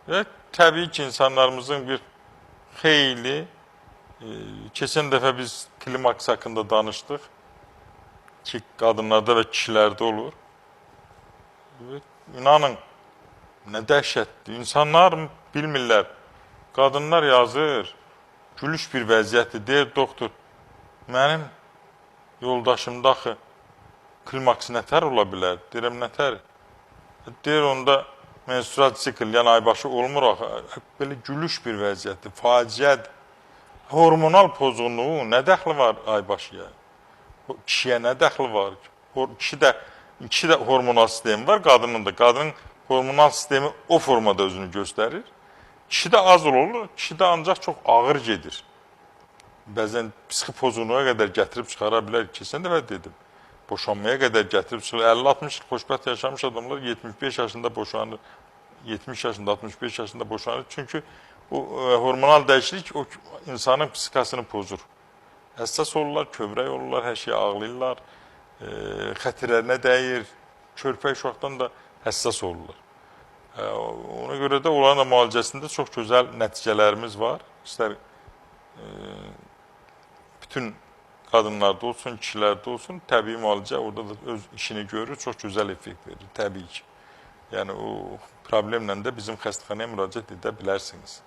Və təbii ki, insanlarımızın bir xeyli, keçən dəfə biz klimaks haqqında danışdıq ki, qadınlarda və kişilərdə olur. Və İnanın, nə dəhşətdir. İnsanlar bilmirlər. Qadınlar yazır, gülüş bir vəziyyətdir. Deyir, doktor, mənim yoldaşımda axı klimaks nətər ola bilər? Deyirəm, nətər? Deyir, onda menstrual sikl, yəni aybaşı olmur axı. Belə gülüş bir vəziyyətdir, faciədir. Hormonal pozğunluğun nə dəxli var aybaşıya? Kişiyə nə dəxli var? Kişi də hormonal sistemi var, qadının da. Qadının hormonal sistemi o formada özünü göstərir. Kişidə az olur, kişidə ancaq çox ağır gedir. Bəzən psixi pozğunluğa qədər gətirib çıxara bilər. Keçən dəfə dedim. Boşanmaya qədər gətirib çıxar. 50-60 il xoşbəxt yaşamış adamlar 75 yaşında boşanır. 70 yaşında, 65 yaşında boşanır. Çünki o hormonal dəyişiklik o insanın psixikasını pozur. Həssas olurlar, kövrək olurlar, hər şeyə ağlayırlar, xətirlərinə dəyir. Körpə uşaqdan da həssas olurlar. Ona görə də onların da müalicəsində çox gözəl nəticələrimiz var. İstər bütün qadınlarda olsun, kişilərdə olsun, təbii müalicə orada da öz işini görür, çox gözəl effekt verir, təbii ki. Yəni o problemlə də bizim xəstəxanaya müraciət edə bilərsiniz.